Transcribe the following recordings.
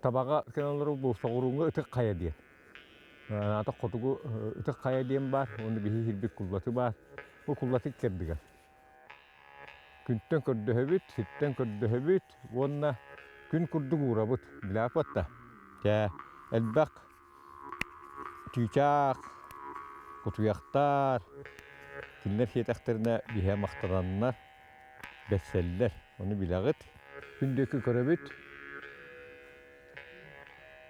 Табаҕа кэнэллэр бу соҕурууҥҥу ытык хайа диэн. Аата хотугу ытык хайа диэн баар, уонна биһи иһирбит куллаты баар. Бу куллаты кэрдигэр. Күнтэн көрдөһөбүт, сиртэн көрдөһөбүт уонна күн курдук уурабыт. Билээппэт да. Чээ, элбэх чыычаах, кутуйахтар, кинилэр сиэтэхтэринэ биһэ махтананнар, бэссэллэр. Ону билэҕит. Күн диэки көрөбүт.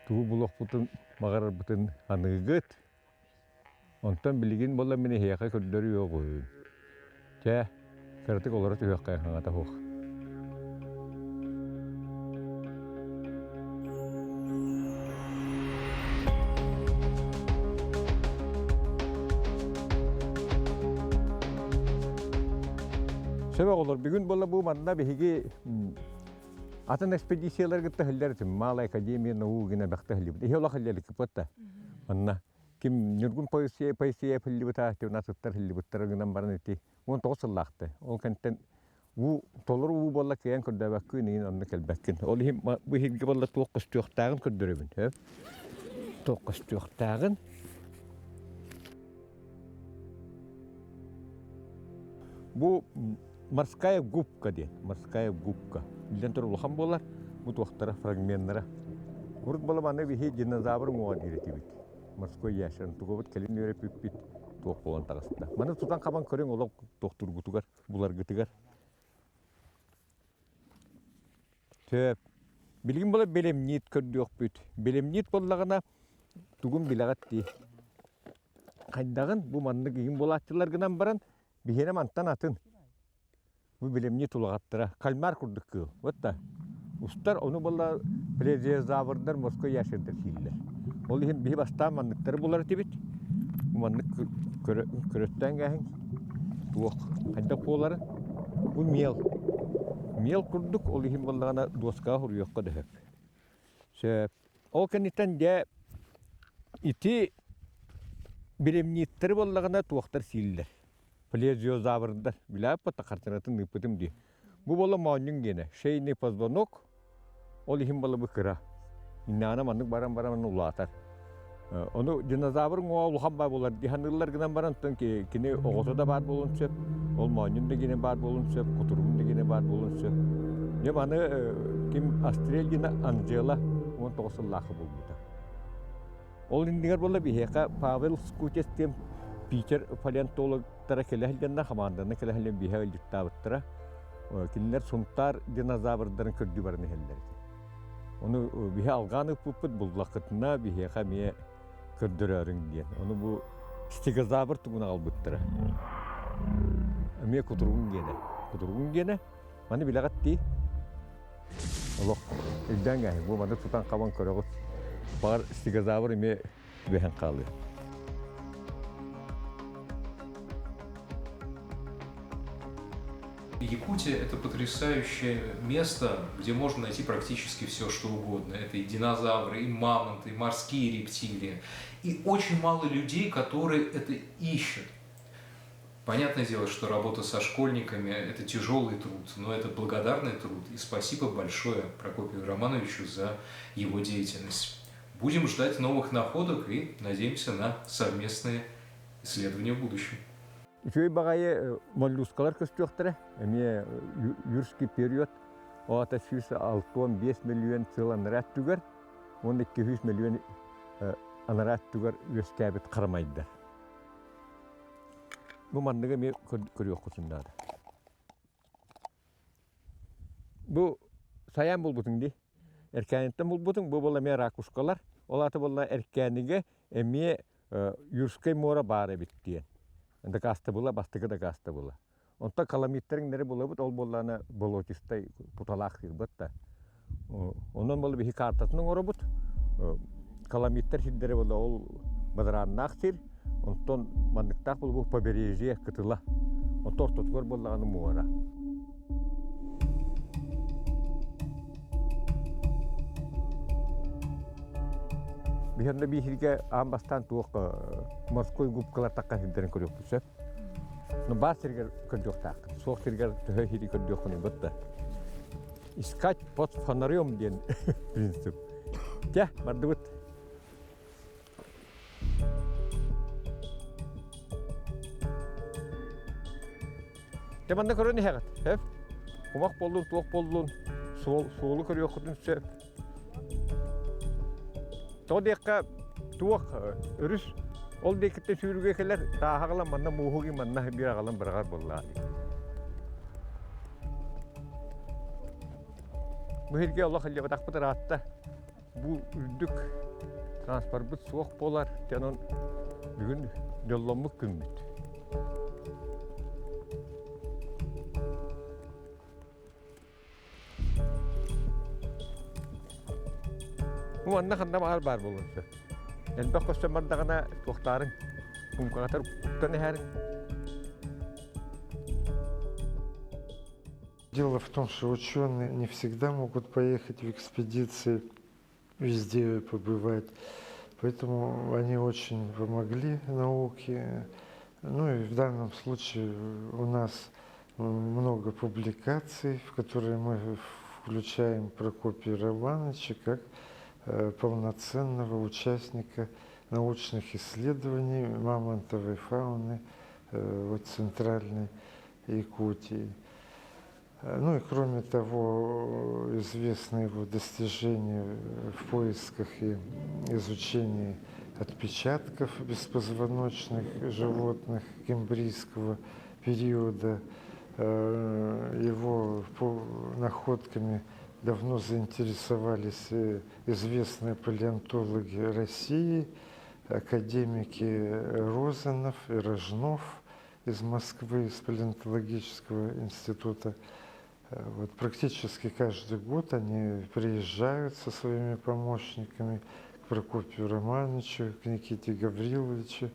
Тугу булуохпутун баҕарарбытын аныыгыт. Онтон билигин буолла мин эһиэхэ көрдөрүөҕүм. Чэ, кыратык олоро түһүөххэ хаҥата суох. Сөп оҕолор, бүгүн буолла бу манна биһиги атын экспедицияларга кытта иһиллэр этим. Малая академия наук гына бэхтэ иһиллибит. Иһи олох иһиллибит да. Манна ким Ньургун Поисеев иһиллибит атыттар иһиллибиттэр гынан баран ити 19 сыллаахты. Ол кэнтэн уу толору уу буолла кыайан көрдөөбөккүн иин онно кэлбэккин. Ол иһин бу иһиргэ буолла туох көстүөхтээҕин көрдөрөбүн. Сөп? Туох көстүөхтээҕин. Бу морская губка диэн, морская губка. Биллэн турар улахан буолар, бу туохтара, фрагменнара. Урут буола манна биһи динозавр уҥуоҕа диир этибит. Морской ящер. Тугубут кэлин үөрэппиппит туох буолан таҕыста. Маны тутан хабан көрүҥ олох туохтургутугар, буларгытыгар. Сөп. Билигин буола белемнит көрдүөхпүт. Белемнит буоллаҕына тугун билэҕит дии. Хайдаҕын бу маннык игин буолааччылар гынан баран биһиэнэ мантан атын. Бу билимньи тулаҕаттара кальмар курдук кыыл. Вот да. Устар ону буолла плезиозаврдар морской ящердар сииллэр. Ол иһин биһи бастаан манныктары булар этибит. Бу маннык көрөттөөн кээһин туох хайдах буоларын бу миэл. Миэл курдук ол иһин буоллаҕына дуоскаҕа суруйуохха да сөп. Сөп. Ол кэнниттэн дьэ ити билимньиттэри буоллаҕына туохтар сииллэр. Плезиозаврдар билээппит хартыынатын ыыппытым дии. Бу буола моонньуҥ диэнэ шейный позвонок ол иһин буола бу кыра. Иннэҕинэ маннык баран баран улаатар. Ону динозавр уҥуоҕа улахан баа буолар дии саныыллар гынан баран оттон кини оҕото да баар буолуон сөп, ол моонньун да гинэ баар буолуон сөп, кутуругун да гинэ баар буолуон сөп. Дьэ маны ким Астрельдина Анжела 19 сыллаахха булбута. Ол иннигэр буолла биһиэхэ Павел Скутес диэн Питер палеонтологтара кэлэ сылдьаннар, хамаанданы кэлэ сылдьан биһиэхэ ыалдьыттаабыттара. Кинилэр Сунтаар динозаврдарын көрдүү баран иһэллэр этэ. Ону биһи алҕаан ыыппыппыт буллаххытына биһиэхэ эмиэ көрдөрөөрүҥ диэн. Ону бу стегозавр тугун аҕалбыттара. Эмиэ кутуругун диэнэ. Кутуругун диэнэ. Маны билэҕит дии. Олох өйдөөн кээһиҥ. Бу маны тутан хабан көрөҕүт. Баҕар стегозавр эмиэ түбэһэн хаалыа. Якутия – это потрясающее место, где можно найти практически все, что угодно. Это и динозавры, и мамонты, и морские рептилии. И очень мало людей, которые это ищут. Понятное дело, что работа со школьниками – это тяжелый труд, но это благодарный труд. И спасибо большое Прокопию Романовичу за его деятельность. Будем ждать новых находок и надеемся на совместные исследования в будущем. Үчүгэй баҕайы моллюскалар көстүөхтэрэ. Эмиэ юрский период оата 165 миллион сыл анараа өттүгэр уонна 200 миллион анараа өттүгэр үөскээбит харамайдар. Бу манныгы эмиэ көрүөххүтүн наада. Бу сайаан булбутуҥ дии. Эркээниттэн булбутуҥ, бу буолла эмиэ ракушкалар. Ол аата буолла Эркээнигэ эмиэ Юрскай муора баар эбит диэн. Дакаастабыла, бастакы дакаастабыла. Онтон каламиттар иҥнэри булабыт, ол буоллаҕына болотистай куталаах сыырбат да. Онон буолла биһи картатын оҥоробут. Каламиттар сирдэрэ буолла ол бадарааннаах сир, онтон манныктаах буолбу побережье кытыла. Онтон ортотугар буоллаҕына муора. Биһиэннэ биһиргэ аан бастаан туох морской губкалар таххан сирдэрин көрүөхпүт сөп. Ну баар сиригэр көрдүөхтааххын. Суох сиригэр төһө иһири көрдүөххүнүй бытта. Искать под фонарем диэн принцип. Дьэ, бардыбыт. Дьэ манна көрөн иһэҕит, сөп? Кумах буоллун, туох буоллун, суол, суолу көрүөххүтүн сөп. Тоҕо диэххэ, туох өрүс ол диэкиттэн сүүрүгэ кэлэр, тааһа аҕалан манна мууһугу манна биир аҕалан быраҕар буоллаҕа дии. Бу сиргэ олох илдьибэтэхпит ыраатта. Бу үрдүк транспорпут суох буолар, онон бүгүн дьолломмут күммүт. Бу манна ханна баҕар баар буолуон сөп. Элбэх көстөн бардаҕына туохтаарыҥ, кумкаҕатар уктан иһээриҥ. Дело в том, что ученые не всегда могут поехать в экспедиции, везде побывать. Поэтому они очень помогли науке. Ну и в данном случае у нас много публикаций, в которые мы включаем Прокопия Романовича как э, полноценного участника научных исследований мамонтовой фауны э, вот, центральной Якутии. Ну и кроме того, известны его достижения в поисках и изучении отпечатков беспозвоночных животных кембрийского периода. Его находками давно заинтересовались известные палеонтологи России, академики Розанов и Рожнов – из Москвы, из палеонтологического института. Вот практически каждый год они приезжают со своими помощниками к Прокопию Романовичу, к Никите Гавриловичу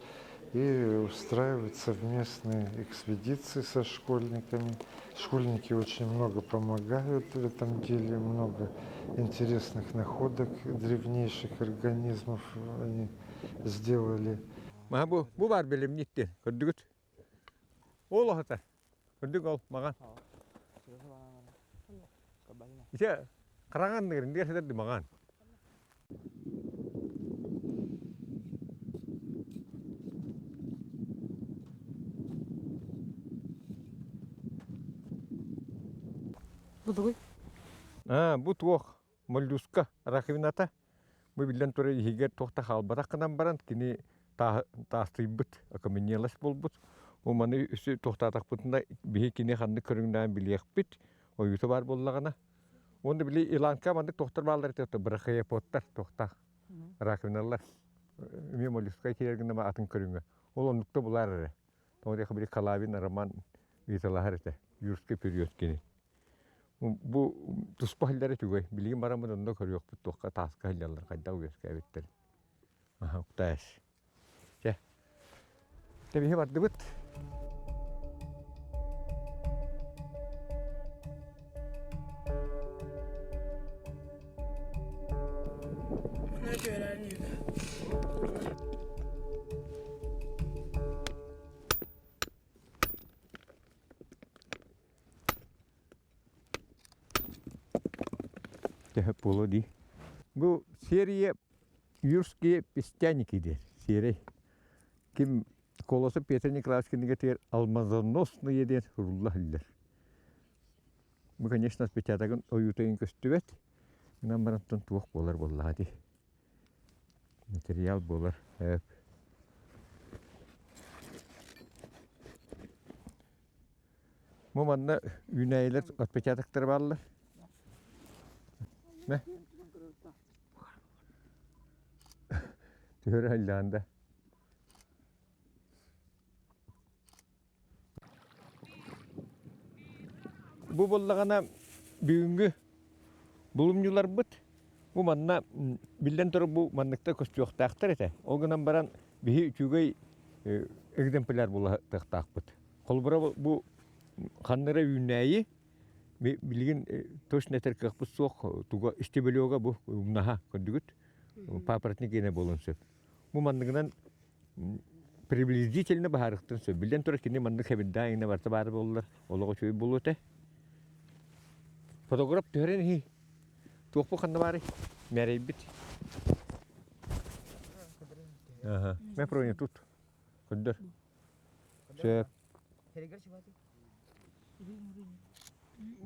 и устраивают совместные экспедиции со школьниками. Школьники очень много помогают в этом деле, много интересных находок древнейших организмов они сделали. Маха бу, бу бар белемниттен, көрдүгүт? Ол охата. Көрдүк ол маҕан. Ите хараҥан нырын сытар маҕан. Бу Аа, бу туох моллюска раковината Бу биллэн турар иһигэр туох да хаалбатах гынан баран кини таастыйбыт, окаменелость буолбут. Бу маны үсү туохтаатахпытына биһи кини ханнык көрүҥнээн билиэхпит, ойуута баар буоллаҕына. Уонна били Иланка маннык туохтар бааллар этэ брахиоподтар туохтаах раковиналар. Эмиэ моллюскай киирэр гына атын көрүҥэ. Ол оннукта булаар эрэ. Тоҕо диэхэ били Калавин роман ыыталаһар этэ. Юрский период кини. Бу туспа иһиллэрэ үчүгэй. Билигин бараммыт онно көрүөхпүт туохха тааска иһиллэллэр хайдах үөскээбиттэрин. Аха, уктаайас. Чэ. Тэбиһи бардыбыт. Төһө буолуо дии. Бу серия Юрские песчаники диэн серия. Ким Колосов Петр Николаевич кинигэтигэр алмазоносные диэн сурулла иһиллэр. Бу, конечно, отпечатогын ойуутайын көстүбэт. Гынан барантан туох буолар буоллаҕа дии. Материал буолар. Бу манна үүнээйилэр отпечатоктара бааллар. Мэ. Түһэр айыллаан да. Бу буоллаҕына бүгүҥҥү булумньуларбыт бу манна биллэн турар бу манныкта көстүөхтээхтэр этэ. Ол гынан баран биһи үчүгэй экземпляр буолуохтаахпыт. Холобура бу ханна эрэ үүнээйи билигин точно этэр кыахпыт суох туга стебелега бу умнаһа көрдүгүт папоротник гиэнэ буолуон сөп. Бу манныгынан Приблизительно быһаарыахтарын сөп. Биллэн турар, кини маннык хэбирдээх иҥнэ барыта баар буоллар, олох үчүгэй буолуо этэ. Фотограф түһэрэн иһий. Туохпут ханна баарый? Мээрэйбит. Аха. Мэ проня тут. Көрдөр. Сөп.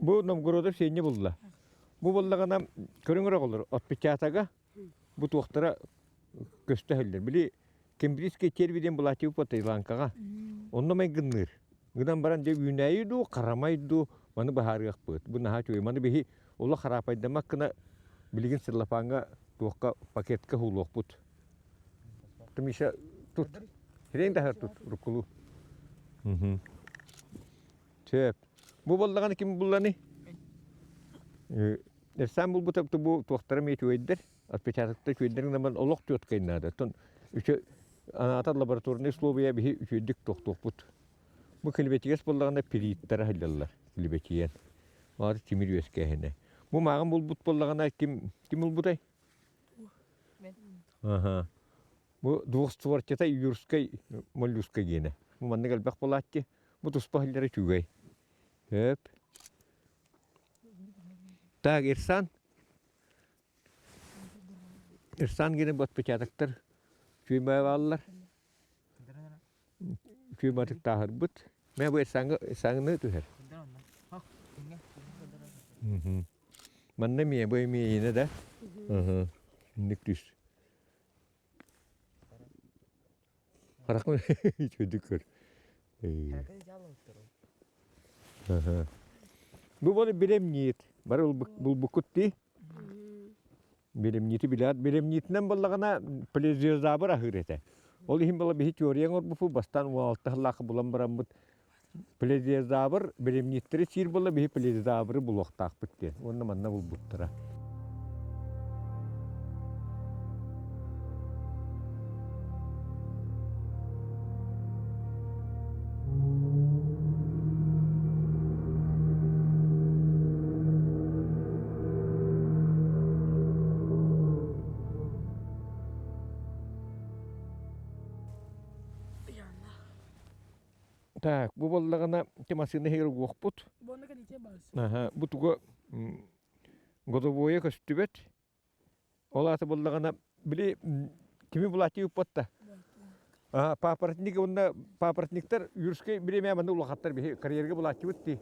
Бу Новгородов сиэнньэ булла. Бу буоллаҕына көрүҥ эрэ оҕолор, отпечатога бу туохтара көстө иһиллэр. Били Кембрижскэй черви диэн былааччы бу Таиландкаҕа. Онно майгынныыр. Гынан баран дьэ үүнээйи дуу, харамай дуу маны быһаарыахпыт. Бу наһаа үчүгэй. Маны биһи олох хараапайдаммат гына билигин целлофаҥҥа туохха пакетка уһуулуохпут. Миша тут. Сирэйин таһар тут уруккулуу. Сөп. Бу буоллаҕына ким булланы? Эрсаан булбута бу туохтара эмиэ үчүгэйдэр. Отпечатоктар үчүгэйдэр гынан олох четкай наада. Оттон үчө анаатар лабораторнай условия биһи үчүгэйдик тохтуохпут. Бу килбэтигэс буоллаҕына пирииттэрэ сылдьаллар килбэтийэн. Аата тимир үөскээһинэ. Бу мааҕын булбут буоллаҕына ким ким булбутай? Аха. Бу двухстворчатай юрскай моллюска диэнэ. Бу маннык элбэх буолааччы. Бу туспа иһиллэрэ үчүгэй. Сөп. Так, Ирсан. Ирсан гине бу отпечатоктар үчүгэй бааллар. Үчүгэй батык тааһырбыт. Мэ бу Ирсаҥҥа Ирсаҥны түһэр. Манна эмиэ бу эмиэ иинэ да. Инник түс. Харахпын үчүгэйдик көр. Бу буолар билэмниит. Бары булбуккут дии. Билэмниити билээт. Билэмниитинэн буоллаҕына плезиозавр аһыыр этэ. Ол иһин буола биһи теория оҥорбуппут бастаан 16 сыллаахха булан бараммыт плезиозавр билэмнииттэри сиир буолла биһи плезиозавры булуохтаахпыт диэн. Уонна манна булбуттара. Так, бу буоллаҕына ити массыына иһигэр угуохпут. Аха, бу туга годовойа көстүбэт. Ол аата буоллаҕына, били кими булааччы ыыппат да. Папоротник уонна папоротниктар юрскай бириэмэ маннык улахаттар биһи карьерга булааччыбыт дии.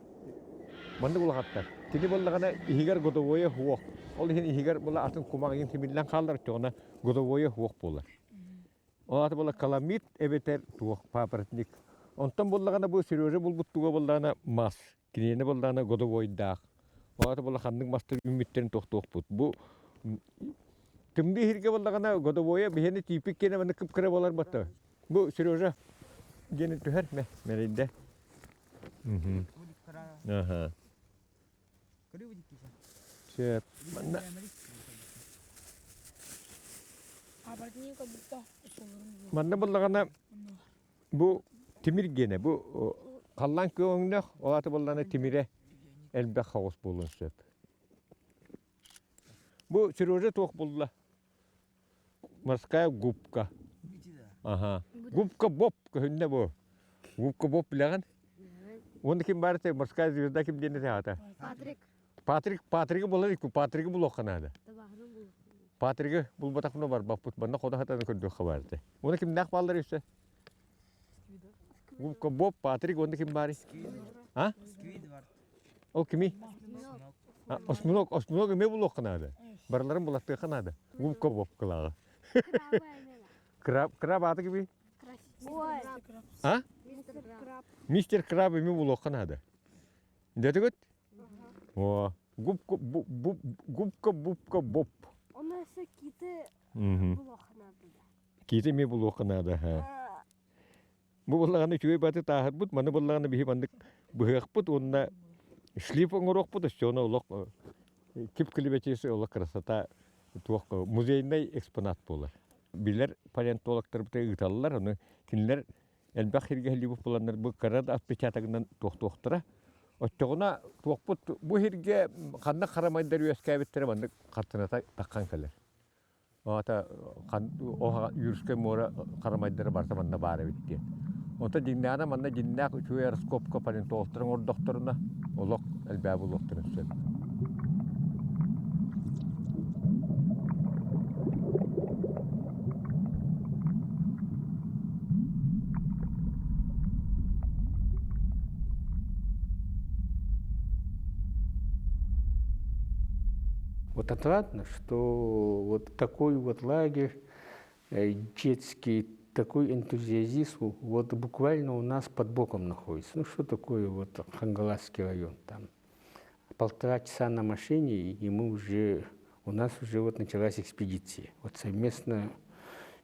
Маннык улахаттар. Кини буоллаҕына иһигэр годовойа суох. Ол иһин иһигэр була атын кумах иһин симиллэн хааллар оччоҕуна годовойа суох буолар. Ол аата буолла каламит эбэтэр туох папоротник. Онтон буоллаҕына бу Сережа булбут туга буоллаҕына мас. Киниэнэ буоллаҕына годовойдаах. Ол аата буолла ханнык мастар үүммүттэрин тохтуохпут. Бу тымныы иһиргэ буоллаҕына годовойа биһиэнэ тииппит киэнэ маннык кып-кыра буолар батта. Бу Сережа диэни түһэр мэ мэрийдэ. Аха. Сөп. Манна Манна буллаҕына бу тимир гиэнэ бу халлаан күөх өҥнөөх ол аата буоллаҕына тимирэ элбэх хаҕыс буолуон сөп. Бу Сережа туох булла? Морская губка. Аха. Губка Боб көһүннэ бу. Губка Боб билэҕин? Уонна ким баар этэ? Морская звезда ким диэн этэ аата? Патрик. Патрик, Патригы булар Патригы булуохха наада. Патригы булбатахпына барбаппыт. Манна хоно хатан көрдүөххэ баар этэ. Уонна кимнээх бааллар өссө? Губка Боб, Патрик, уонна ким баарый? А? Ол кимий? Осьминог, осьминог эмиэ булуохха наада. Барыларын булаттыахха наада. Губка Боб кылааҕа. Краб, краб аата кимий? А? Мистер Краб эмиэ булуохха наада. Дэтигит? О, губка, губка, бубка, боб. Оны өссө киты булуохха наада. Киты эмиэ булуохха наада. Бу буоллаҕына үчүгэй баты тааһырбыт, маны буоллаҕына биһи маннык быһыахпыт уонна шлиф оҥоруохпут, өссө ону олох кип килибэтиэси олох красота туох музейнай экспонат буолар. Билэр палеонтологтарбыт ыыталлар, ону кинилэр элбэх сиргэ сылдьыбыт буоланнар бу кыра да отпечатогынан туохтуохтара. Оччоҕуна туохпут бу сиргэ ханнык харамайдар үөскээбиттэрэ маннык хартыыната таххан кэлэр. Аата Юрскай муора харамайдара барыта манна баар эбит диэн. Онтон дьиҥнээҕинэ манна дьиҥнээх үчүгэй раскопка палеонтологтар оҥордохторуна олох элбээҕи булуохтарын сөп. Вот отрадно, что вот такой вот лагерь детский, такой энтузиазм вот буквально у нас под боком находится. Ну что такое вот Хангаласский район там? Полтора часа на машине, и мы уже, у нас уже вот началась экспедиция. Вот совместно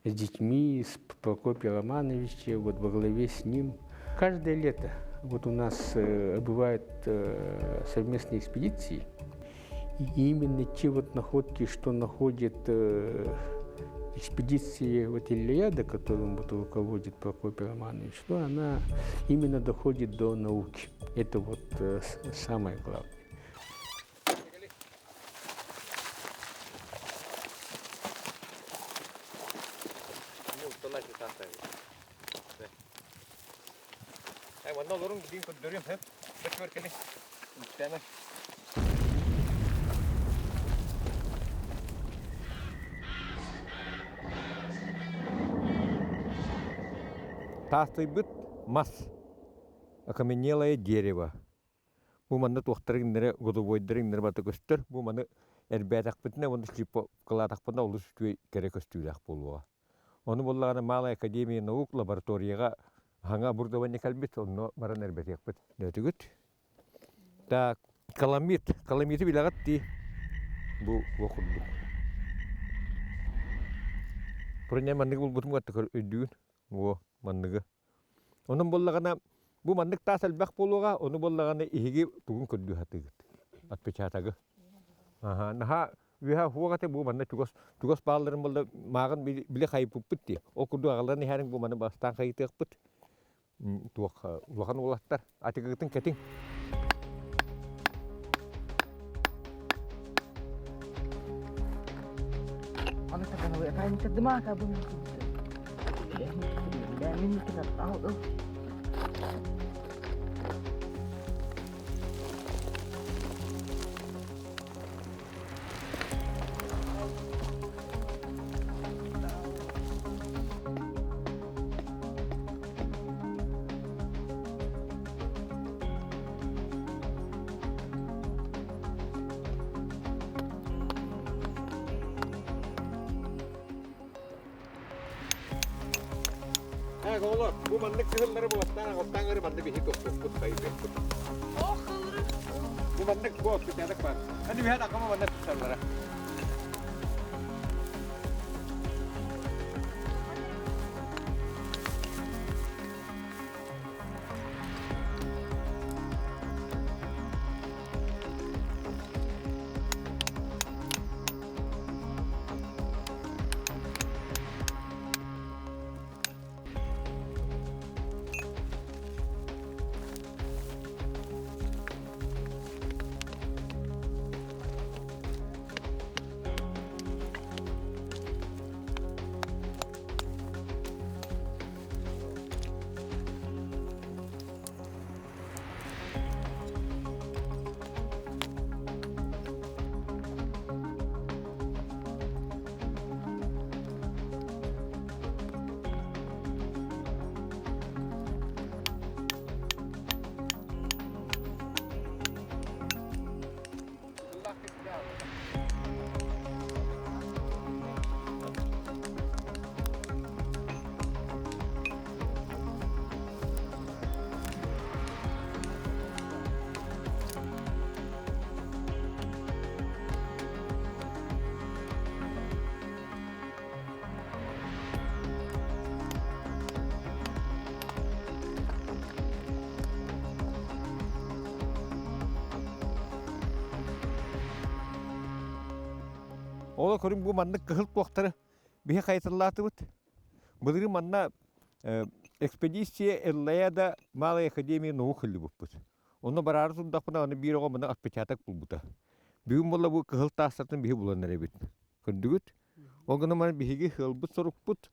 с детьми, с Прокопием Романовичем, вот во главе с ним. Каждое лето вот у нас бывают совместные экспедиции, и именно те вот находки, что находит экспедиция вот Ильяда, которым вот руководит Прокопий Романович, что она именно доходит до науки. Это вот самое главное. Манна олорун билигин көрдөрүөм сөп. Бэт кэли. Таастыйбыт мас, окаменелое дерево. Бу манна туохтара иҥнэрэ, годовойдара иҥнэрэ барыта көстөр. Бу маны эрбээтэхпитинэ уонна слиповкалаатахпытына олус үчүгэй кэрэ көстүүлээх буолуоҕа. Ону буоллаҕына Малая академия наук лабораторияҕа хаҥа оборудование кэлбит, онно баран эрбэтиэхпит. Нөтүгүт. Так, каламит. Каламиты билэҕит дии. Бу бу курдук. Бұрын манныгы булбутум өйдүүн. Во, манныгы. Онон буоллаҕына, бу маннык таас элбэх буолуоҕа, ону буоллаҕына иһиги тугун көрдүү сатыыгыт? Отпечатогы. Аха, наһаа үөһэ уһуох этэ бу манна чугас чугас баалларын буолла мааҕын били хайыппыппыт дии. Ол курдук аҕалан иһэриҥ бу маны бастаан хайытыахпыт. Туох улахан уолаттар атыгыгытын кэтиҥ. Аны дымака бу Ээ, оҕолор, бу маннык кыһыллары булаттаан аҕалтаан ыры манны биһи тохтуппут хайдыахпыт. Бу маннык бу отпечаток бар. Аны үһэ такама манна туталлара. Ол көрүҥ бу маннык кыһыл туохтары биһи хайытыллаатыбыт. Былырыын манна экспедиция Эллаяда Малой Академии наук ыллыбыппыт. Онно бараары турдахпына аны биир оҕо маны отпечаток булбута. Бүгүн буолла бу кыһыл таастартан биһи булан эрэбит. Көрдүгүт? Ол гынан баран биһиги сыалбыт-сорукпут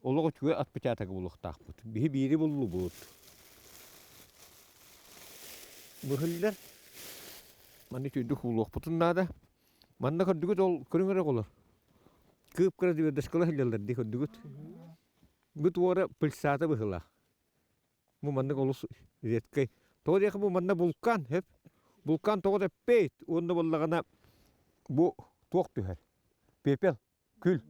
олох үчүгэй отпечатогы булуохтаахпыт. Биһи биири буллубут. Быһыллар. Манна үчүгэйдик уулуохпутун наада. Манна көрдүгүт ол көрүҥ эрэ оҕолор. Кыып-кыра звездочкалар сылдьаллар дии көрдүгүт. Бу туора пыльцата быһыылаах. Бу маннык олус редкэй. Тоҕо диэххэ бу манна булкаан сөп. Булкаан тоҕо да эппэйт уонна буоллаҕына бу туох түһэр? Пепел, күл.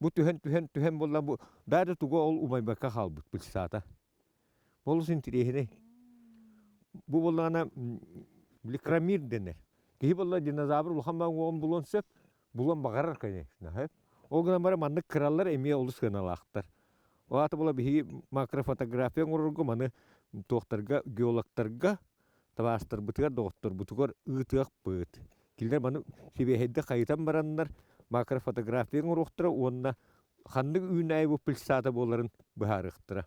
Бу түһэн түһэн түһэн буолла бу даже тугу ол умайбакка хаалбыт пыльцата. Олус интириэһинэй. Бу буоллаҕына ликромир дэнэр. Киһи буолла динозавр улахан уоҕун булуон сөп, булуон баҕарар конечно. Ол гынан баран маннык кыралар эмиэ олус сыаналаахтар. Ол аата була биһиги макрофотография оҥорорго маны туохтарга геологтарга табаарыстарбытыгар, доҕотторбутугар ыытыахпыт. Кинилэр маны сибиэһэйдик хайытан бараннар макрофотография оҥоруохтара уонна ханнык үүнээйи бу пыльцата буоларын быһаарыахтара.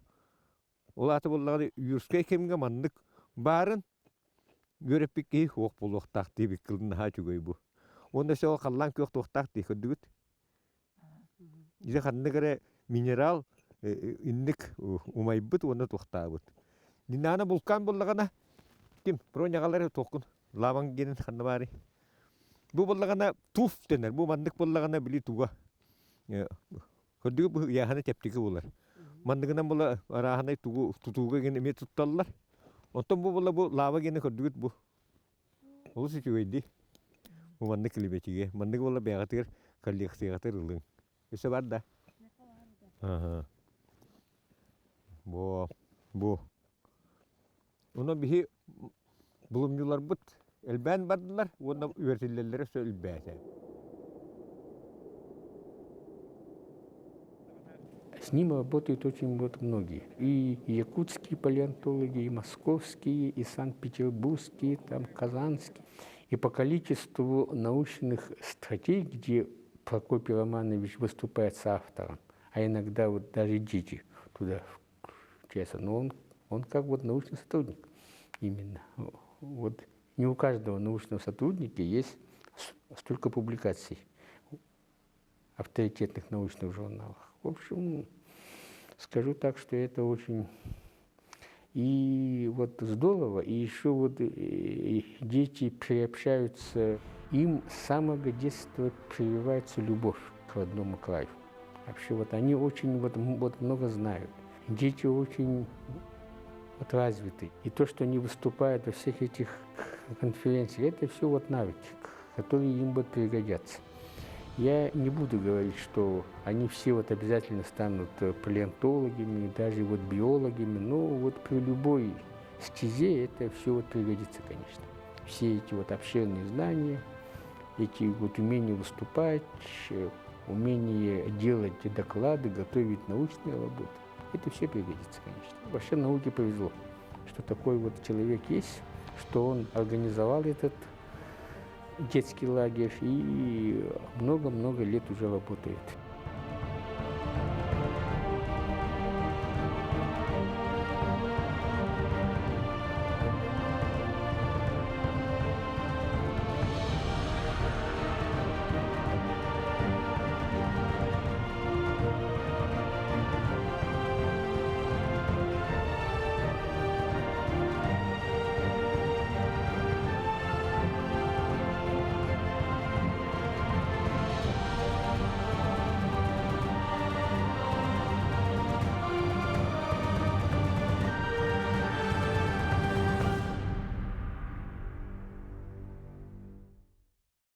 Ол аата буоллаҕына юрскай кэмҥэ маннык баарын үөрэппит киһи суох буолуохтаах диэбит кылын наһаа үчүгэй бу. Уонна өссө ол халлаан күөх туохтаах дии көрдүгүт? Дьэ ханнык эрэ минерал инник умайбыт уонна туохтаабыт. Динана булкаан буллаҕына ким Проняҕалары туохкун лаваҥ диэнин ханна баарый? Бу буллаҕына туф дэнэр. Бу маннык буллаҕына били туга көрдүгү бу ыйааһына чэпчэки булар. Манныгынан була арааһынай тугу тутууга гин эмиэ тутталлар. Оттон бу була бу лава гины көрдүгүт бу Олус үчүгэйдии. Бу маннык килибэтигэ. Маннык буолла бэйэҕитигэр коллекцияҕытыгар ылыҥ. Өссө бар да? Аха. Бу бу. Онон биһи булумньуларбыт элбээн бардылар уонна үөрэтиллэллэрэ өссө элбээтэ. С ним работают очень вот многие. И якутские палеонтологи, и московские, и санкт-петербургские, там, казанские. И по количеству научных статей, где Прокопий Романович выступает с автором, а иногда вот даже дети туда включаются, но он, он как вот научный сотрудник именно. Вот не у каждого научного сотрудника есть столько публикаций авторитетных научных журналах. В общем, скажу так, что это очень и вот здорово, и еще вот дети приобщаются, им с самого детства прививается любовь к родному краю. Вообще вот они очень вот, вот много знают. Дети очень вот развиты. И то, что они выступают во всех этих конференциях, это все вот навыки, которые им вот пригодятся. Я не буду говорить, что они все вот обязательно станут палеонтологами, даже вот биологами, но вот при любой стезе это все вот пригодится, конечно. Все эти вот обширные знания, эти вот умения выступать, умение делать доклады, готовить научные работы, это все пригодится, конечно. Вообще науке повезло, что такой вот человек есть, что он организовал этот детский лагерь и много-много лет уже работает.